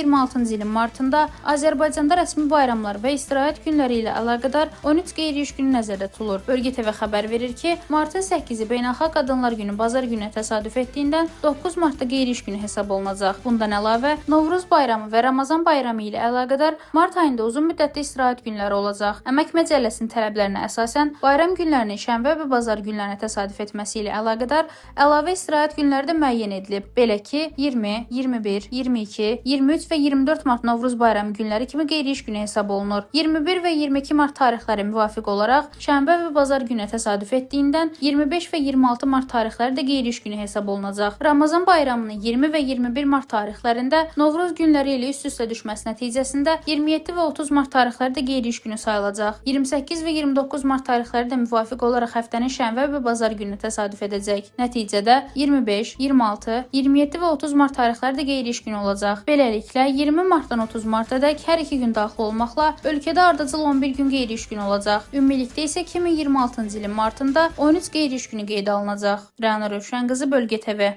2026-cı ilin martında Azərbaycanda rəsmi bayramlar və istirahət günləri ilə əlaqədar 13 qeyri-iş günü nəzərdə tutulur. Bölgə TV xəbər verir ki, martın 8-i Beynəlxalq Qadınlar Günü bazar gününə təsadüf etdiyindən 9 martda qeyri-iş günü hesab olunacaq. Bundan əlavə, Novruz bayramı və Ramazan bayramı ilə əlaqədar mart ayında uzun müddətli istirahət günləri olacaq. Əmək Məcəlləsinin tələblərinə əsasən bayram günlərinin şənbə və bazar günlərinə təsadüf etməsi ilə əlaqədar əlavə istirahət günləri də müəyyən edilib. Belə ki, 20, 21, 22, 23 və 24 mart Novruz bayramı günləri kimi qeyri-iş günü hesab olunur. 21 və 22 mart tarixləri müvafiq olaraq şənbə və bazar gününə təsadüf etdiyindən 25 və 26 mart tarixləri də qeyri-iş günü hesab olunacaq. Ramazan bayramının 20 və 21 mart tarixlərində Novruz günləri ilə üst-üstə düşməsi nəticəsində 27 və 30 mart tarixləri də qeyri-iş günü sayılacaq. 28 və 29 mart tarixləri də müvafiq olaraq həftənin şənbə və bazar gününə təsadüf edəcək. Nəticədə 25, 26, 27 və 30 mart tarixləri də qeyri-iş günü olacaq. Beləliklə 20 martdan 30 martadək hər iki gün daxil olmaqla ölkədə ardıcıl 11 gün qeyri-iş günü olacaq. Ümumilikdə isə 2026-cı ilin martında 13 qeyri-iş günü qeydə alınacaq. Rəna Rövşən qızı, Bölgə TV.